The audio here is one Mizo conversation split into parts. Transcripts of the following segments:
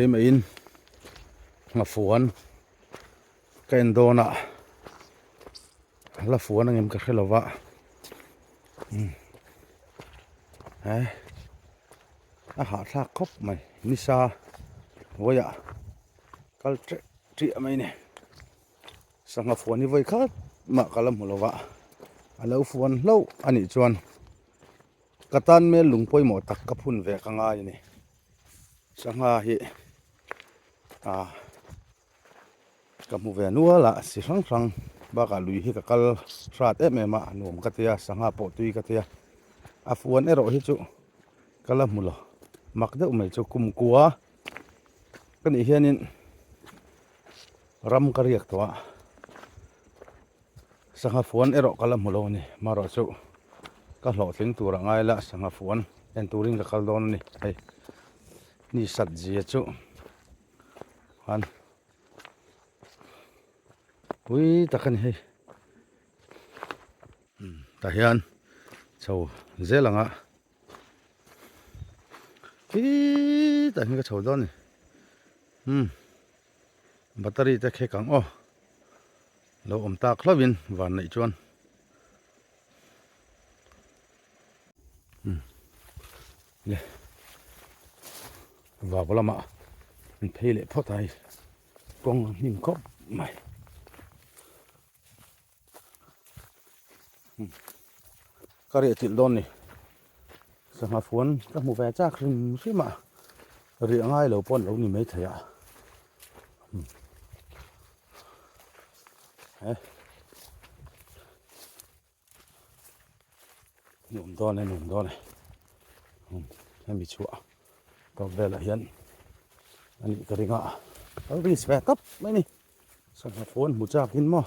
Keimahin nghafuan ka en dawn a la fuan angem ka hre lova umm he a hahthlak khawp mai nisa hnuaiah kal ṭeh ṭiah mai a ni. Sangha fuan hi vawi khat mah ka la hmu lo va, a lo fuan hlauh a nih chuan ka tan mel lung pawimawh tak ka phun ve ka ngai a ni. Sangha hi ah ka hmu ve nual a, si hrang hrang bakah lui hi ka kal hrat em em a, nuam ka ti a, sangha pawh tui ka ti a, a fuan erawh hi chu ka la hmu lo, mak deuh mai chu kumkua ka nih hianin. Ram ka riak tawh a, sangha fuan erawh ka la hmu lo a ni. Marawh chu ka hlawhtling tur a ngai la, sangha fuan en turin ka kal dawn a ni. Hei ni sat zia chu khan pui tak a ni hei. Tah hian chho zel ang a, khitah hian ka chho dawn a ni. Umm. Battery te khek ang aw. Lo awm tak hlauh in van neih chuan. Umm. Le. Vau lamah an phei leh phawt a hei. Kawng a hnim khawp mai. Ka riah chilh dawn ni. Sangha fuan ka hmu ve chak hrim hrim a, riah ngai lo pawh an lo ni maithei a. He. Nuam dawn e nuam dawn e. Hemi chhuah tawp velah hian a nih ka ring a. Kal risk ve tawp mai ni. Sangha phone hmu chak in maw.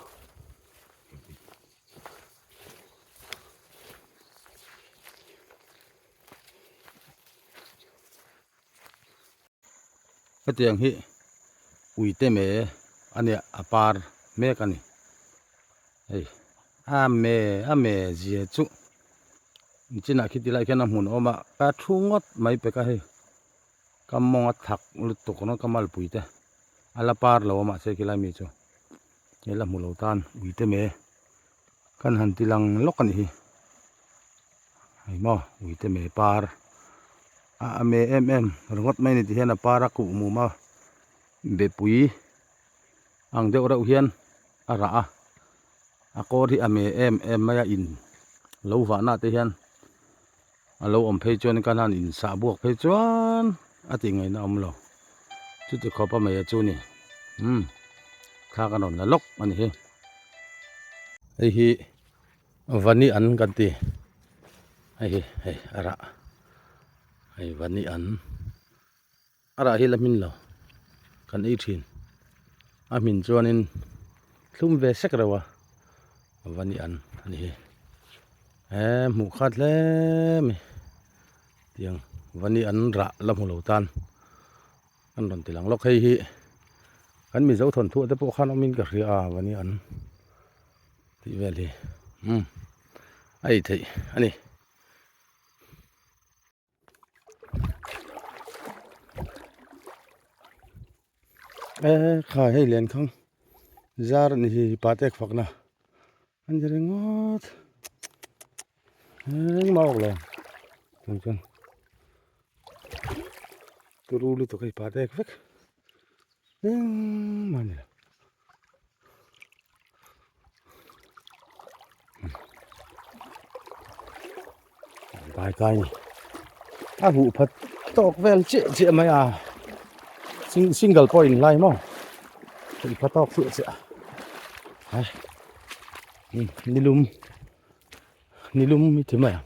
Hetiang hi uite me a nia a par mek a ni. Hei a me a me zia chu nichinah khi tilai khian a hmun a awm a ka thu ngawt mai pek a hei ka mawng a thak lutuk rawng ka malpui te. A la par lo a mahse khilai mi chu he la hmu lo tan uite me kan han ti lang lawk a nih hi hei maw uite me par a a me em em ringawt mai a ni ti hian a par a kuh mum a bepui ang deuh reuh hian a rah a a kawr hi a me em em mai a in lo vahna te hian a lo awm phei chuan kan han in sah buak phei chuan a tih ngaihna a awm lo chuti khawp a mei a chu ni umm thla kan rawn la lawk a ni hi hei hi vani an kan ti hei hi hei a rah hei vani an. A rah hi la hmin lo kan ei thin a hmin chuanin thlum ve sek reuh a va ni an a ni hi he hmuh khat hle mai tiang va ni an rah la hmu lo tan an rawn ti lang lawk hei hi kan mizo thawnthu te pawh khan awmin ka hria a va ni an tih vel hi umm a ei theih a ni. E kha hei len khang zar a ni hi pa tek fak na an ni ringawt engmah awk lo chung chuan turu lutuk hei pa tek vek engmah a ni lo. Kai kai ni a huh phat tawk vel chiah chiah mai a single pawh in lai maw huh phat tawk chiah chiah a nilum nilum i ti mai ang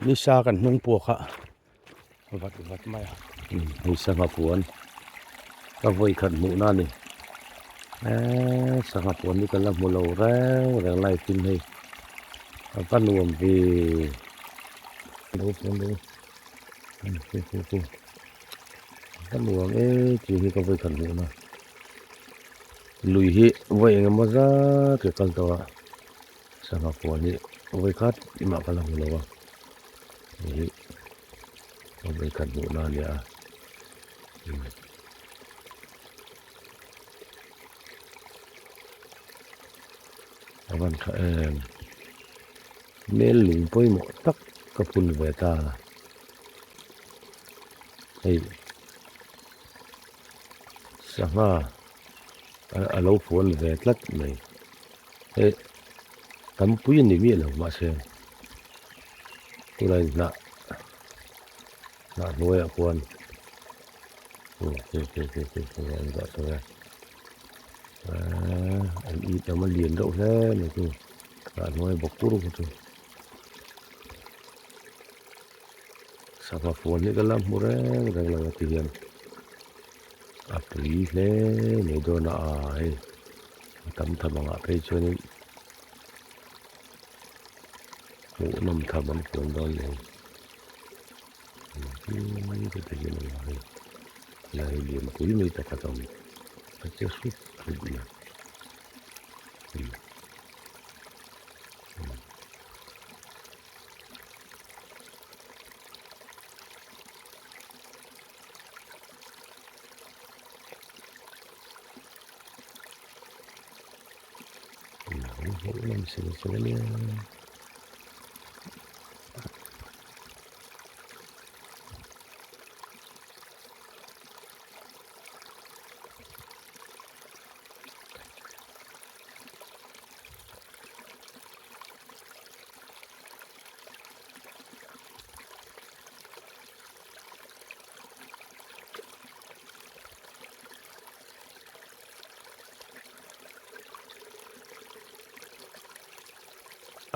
nisa kan hnung puak a. Vat vat mai a. Hei sangha puan ka vawi khat hmuh na a ni. Eee sangha puan hi ka la hmu lo reng reng lai tin hei a va nuam ve. Lo puan lo hu hu hu a va nuam e tih hi ka vawi khat hmuh na. Lui hi vawi eng emaw zat ka kal tawh a sangha puan hi vawi khat mah ka la hmu lo a. Hei hi a vawikhat hmuhna a ni a. A van tha em. Mel lung pawimawh tak ka phun ve ta. Hei sangha a lo fuan ve tlat mai. Hei tampui a ni miah lo mahse tunah hnah hnah hnuaiah khuan an dah chho a ahh an it lam a lian deuh hle mai chu hnah hnuai bawk kur kha chu sangha fuan hi ka la hmu reng reng lo a ti hian a pui hle mai dawn a aa hei a tam tham angah phei chuanin hmuh nawm tham an fuan dawn ni. Lai lianpui mai pakhat a awm a che hrut hrut mai.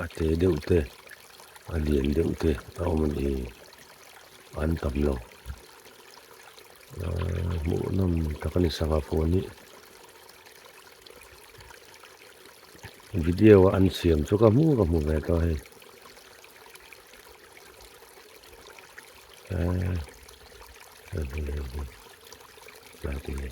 A te deuh te a lian deuh te a awm a ni an tam lo ahh hmuh nawm tak a ni sangha phone hi video a an siam chu ka hmu ka hmu ve tawh a hei ahh hei hei hei hei lai te hi.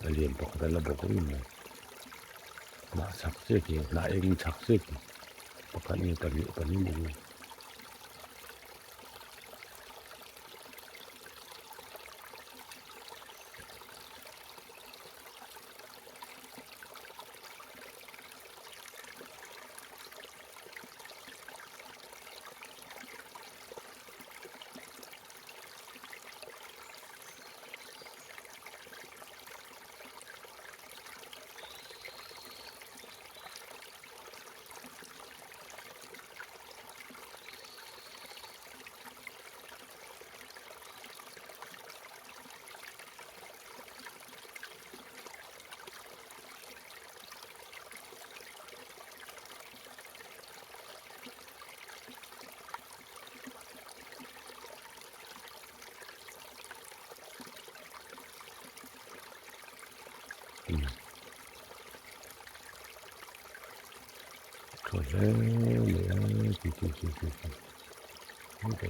A lian pakhat a la bawk reng mai. Hnah chak chiah khi hnah eng chak chiah khi pakhat nge pahnih pahnih ni ang. Tha hle mai a ti ti ti ti ti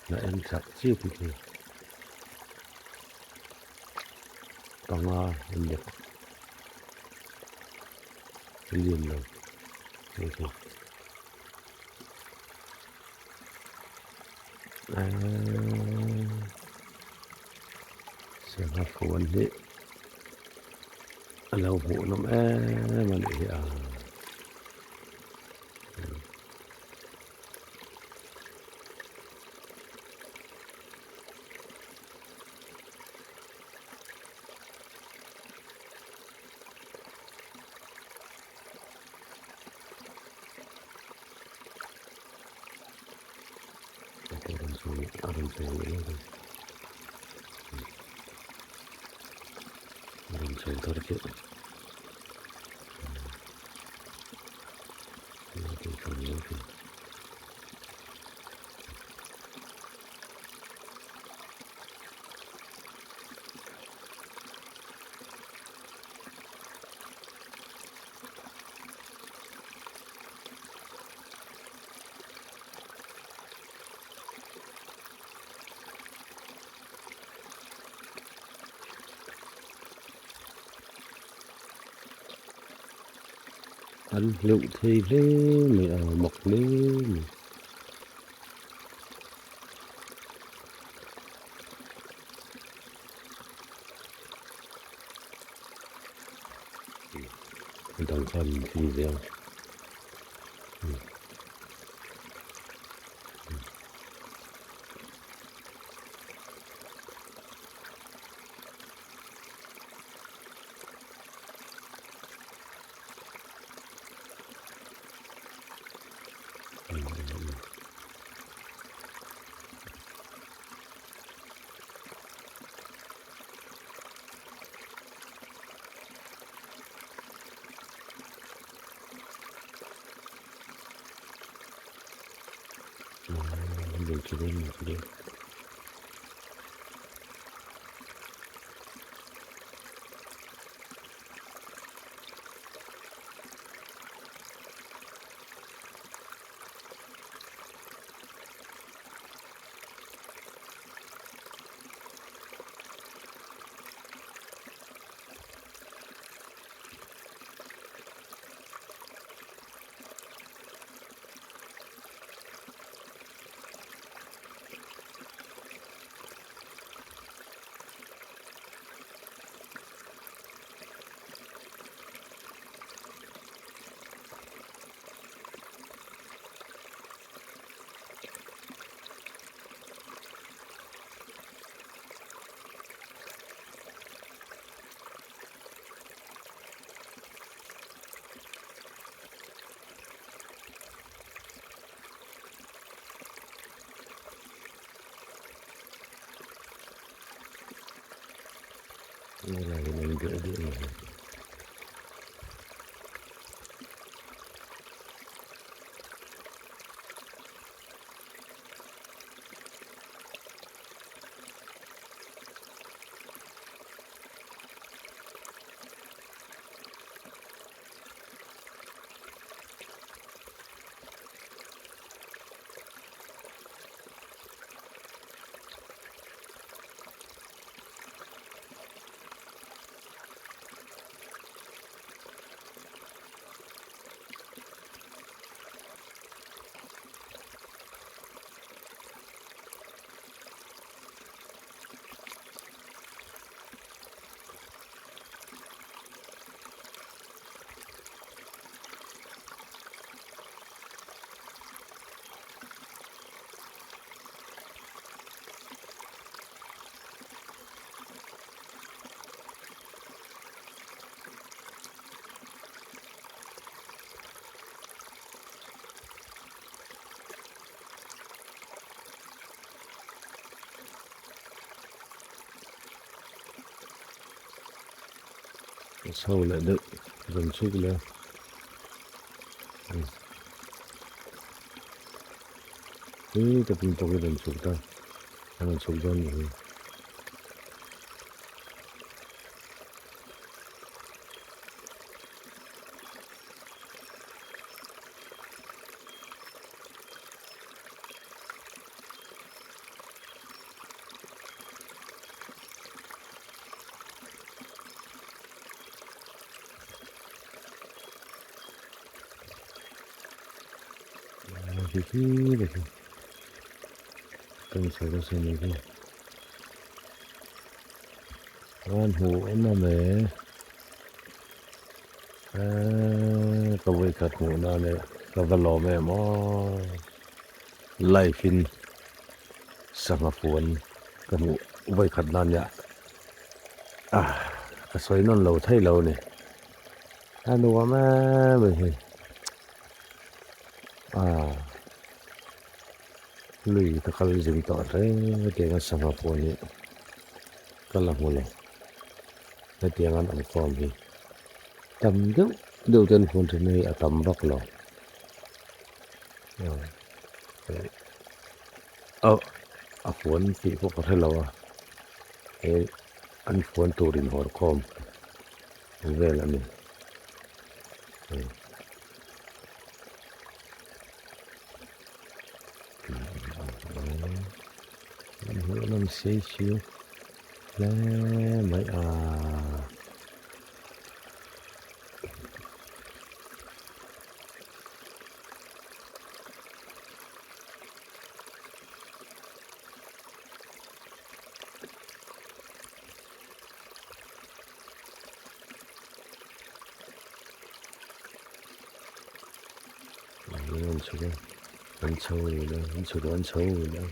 Hnah eng chak chiah khi khi panga an bawk a lian lo. Sangha fuan hi a lo hmuh nawm em a nih hi a. A rawn chho leh mek a a rawn chho thar chiah a rawn chho mek a. An hleuh thei hle mai a mak hle mai. A dang khan min thlir zel a. Chho leh deuh rawn chhuk leh a hi te pum pawh hi rawn chhuk ta a rawn chhuk dawn nih hi. khi khi te khi kan chho nasa a ni khi an hmuh awm a me eee ka vawikhat hmuh nan e ka va lawm em aw live in sangha fuan ka hmuh vawikhat nan nia ah ka sawi nawn lo thei lo a ni a nuam em a hi ah lui ka kal zing tawh hle tiang a sangha fuan hi ka la hmu lo hetiang an awm khawm hi tam deuh deuh te an fuan thin a hei a tam vak lo. A fuan tih pawh ka hre lo a he an fuan tur inhawr khawm vel a ni. Hle mai a. An chhuk a an chho rih a an chhuk a an chho rih a.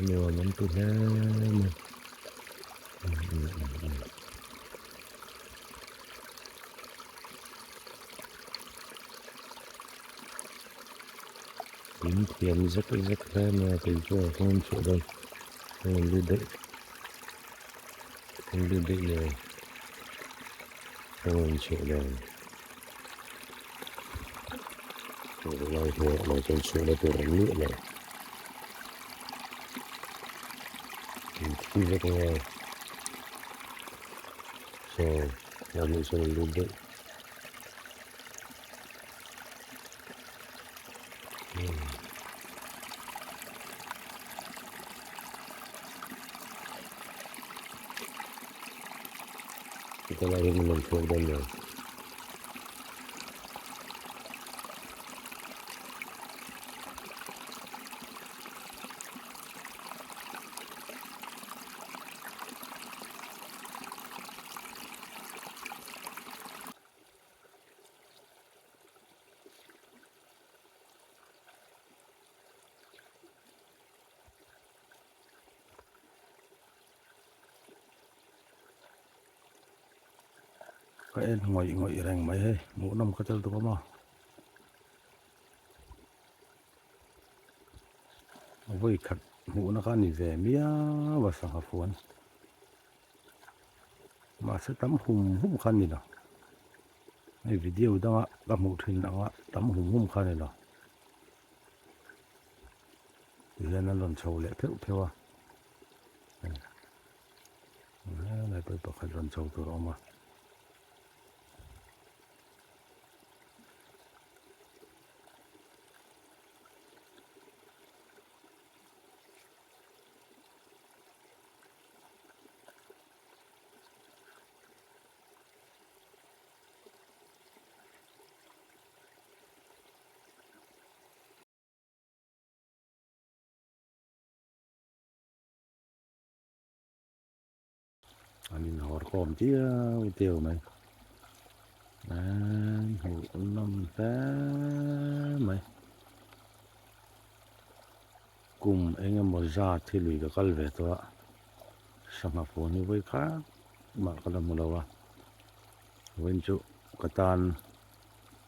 Nuam an ti hle mai. In thiam zek zek hle mai a kei chu a hmawm chhuah dawn a rawn lut daih a rawn lut daih nge a rawn chhuah dawn lai hmuh ah chuan chhuahna tur a awm miah lo in thi vek ang a saw mahni chuan an lut daih. Helai hi hmun an chhuak dawn lo. Ka en ngawih ngawih reng mai hei hmuhnawm ka tel duh a maw vawi khat hmuhna kha a ni ve miau a sangha fuan mahse tam hum hum kha a ni lo. Hei video danga ka hmuh thin anga tam hum hum kha a ni lo. Tihian an rawn chho leh pheuh pheuh a. Helai pawh hi pakhat rawn chho tur a awm a. An inhawr khawm tiau tiau mai an hmuh nawm hle mai kum eng emaw zat hi lui ka kal ve tawh a sangha phone hi vawi khat mah ka la hmu lo a vawiin chu ka tan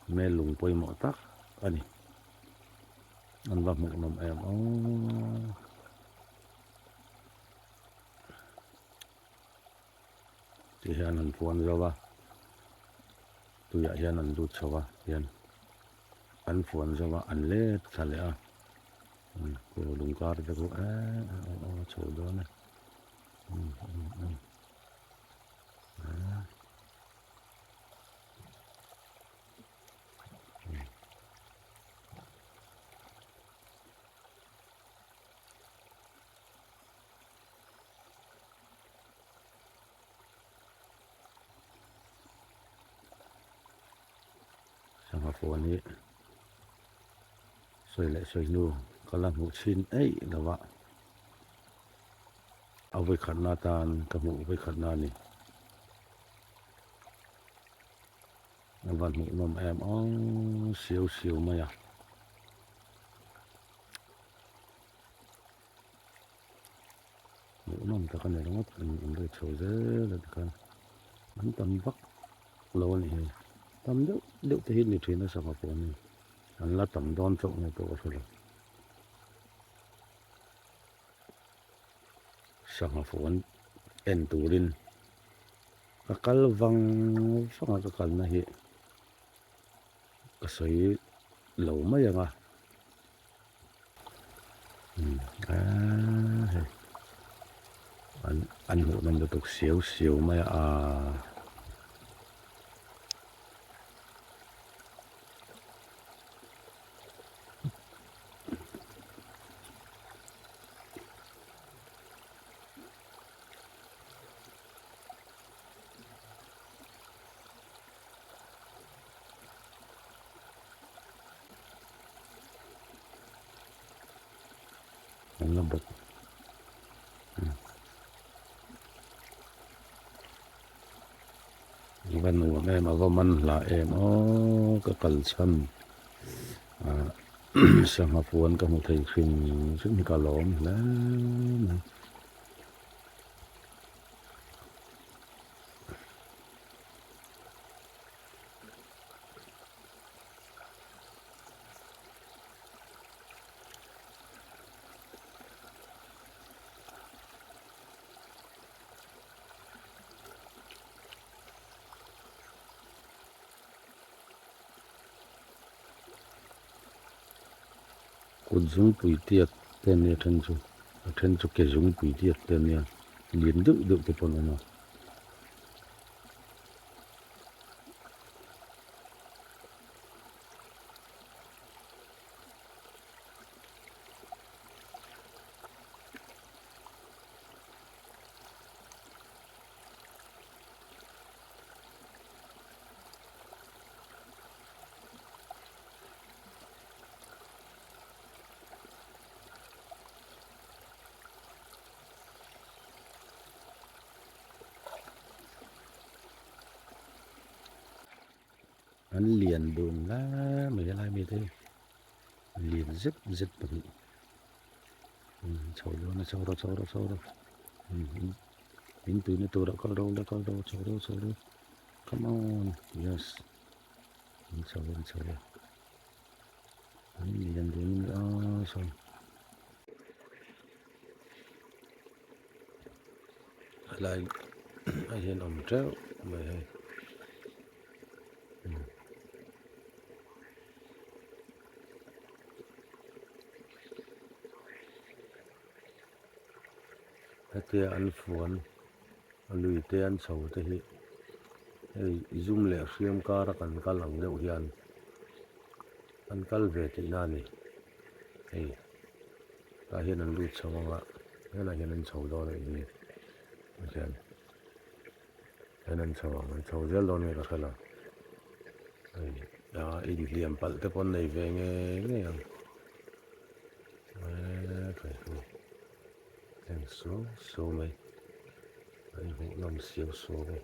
hmel lung pawimawh tak a ni an va hmuh nawm em aw ti hian an puan zo a tuiah hian an lut chho a tihian an fuan zo a an let thla leh a lung kar te pawh eee a chho dawn e. phone hi sawi leh sawi hnu ka la hmuh chhin eih lo a a vawikhatna atan ka hmuh vawikhatna a ni a van hmuh nawm em aw siau siau mai a. Hmuhnawm tak a ni ringawt an an ri chho zel a tikhan an tam vak lo a nih hi tam deuh deuh te hi ni thin a sangha pawh an ni an la tam dawn chauh nge pawh ka hre lo sangha fuan en turin ka kal vang vang a ka kalna hi ka sawi lo mai ang a. Umm hei an an hmuh nawm lutuk siau siau mai a aaa. An la bawk a va nuam em a va man hlah em aw ka kal chhan ah sangha fuan ka hmu thei hrim hrim hi ka lawm hle mai. Kut zungpui tiat te ania then chu a then chu ke zungpui tiat te ania lian deuh deuh te pawh an awm a. An lian dun hle mai helai mi te hi lian zet zet pahnih chho dawn a chho rawh chho rawh chho rawh in tuina turah kal rawh ula kal rawh chho rawh chho rawh come on yes an chho an chho a an lian dun a ni a saw. Helai ah hian awm teuh mai hei hetia an fuan a lui te an chho te hi hei zum leh hriam kara kan kal ang deuh hian an kal ve tihna a ni hei. Tah hian an lut chho ang a helaiah hian an chho dawn a nih hi hian hian an chho ang an chho zel dawn nge ka hre lo hei a inhliam palh te pawh an nei ve ngei ngei ang eee hei heng suau suau mai an hmuh nawm siau suau mai.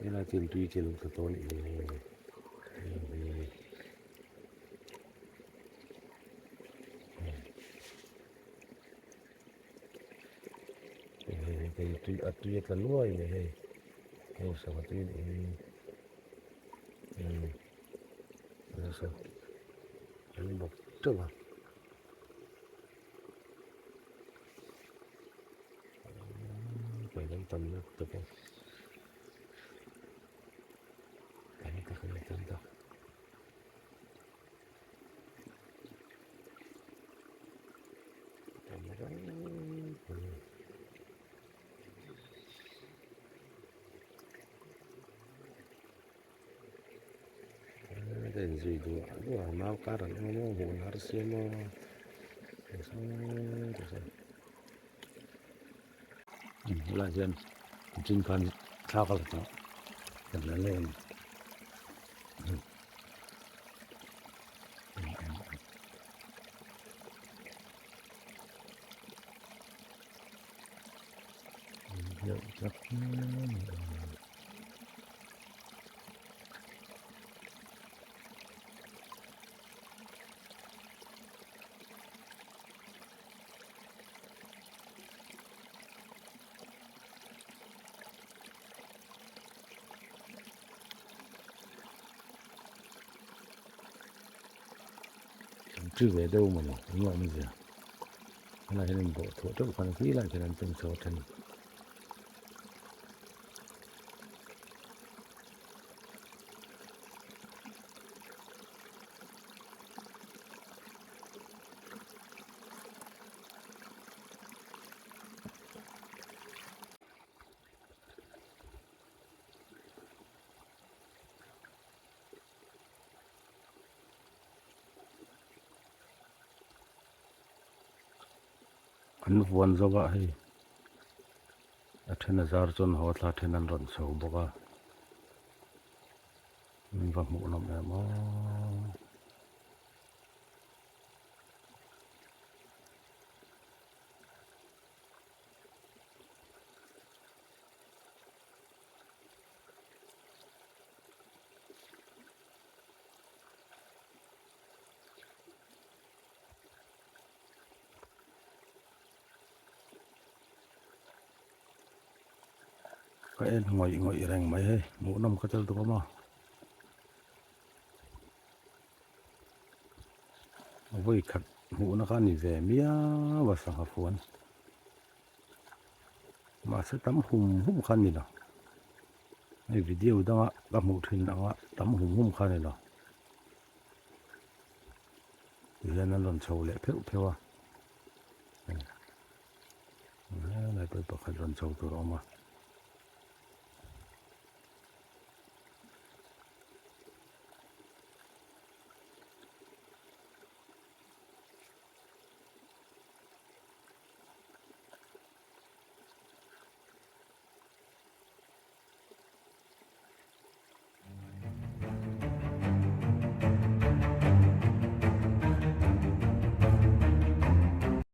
Helai chu tui chi lo ta tawh a nih hi hei hei tui a tui a tla luai mai hei hei sangha tui a nih hi umm an bawk. teuh a. Pawh tam lutuk a. Tam tak a ni tam tak. Tam ropui. Ka inzui duah duah a mau kar an awm a hmuh an har siam a helai hian chin khan thla ka la tawh kan la leh a ni. An ṭi ve deuh mawni eng nge awmzia helai hian in bawh thuah teuh khan khi lai khian an tum chho a then. An vuan zawk a hei a then a zar chuan haw thla then an rawn chho bawk a min va hmuh nawm em aw. Ka en ngawih ngawih reng mai hei hmuhnawm ka tel duh awm a vawi khat hmuhna kha a ni ve miau a sangha fuan mahse tam hum hum kha a ni lo hei video danga ka hmuh thin anga tam hum hum kha a ni lo. Tihian an rawn chho leh pheuh pheuh a, helai pawh hi pakhat rawn chho tur a awm a.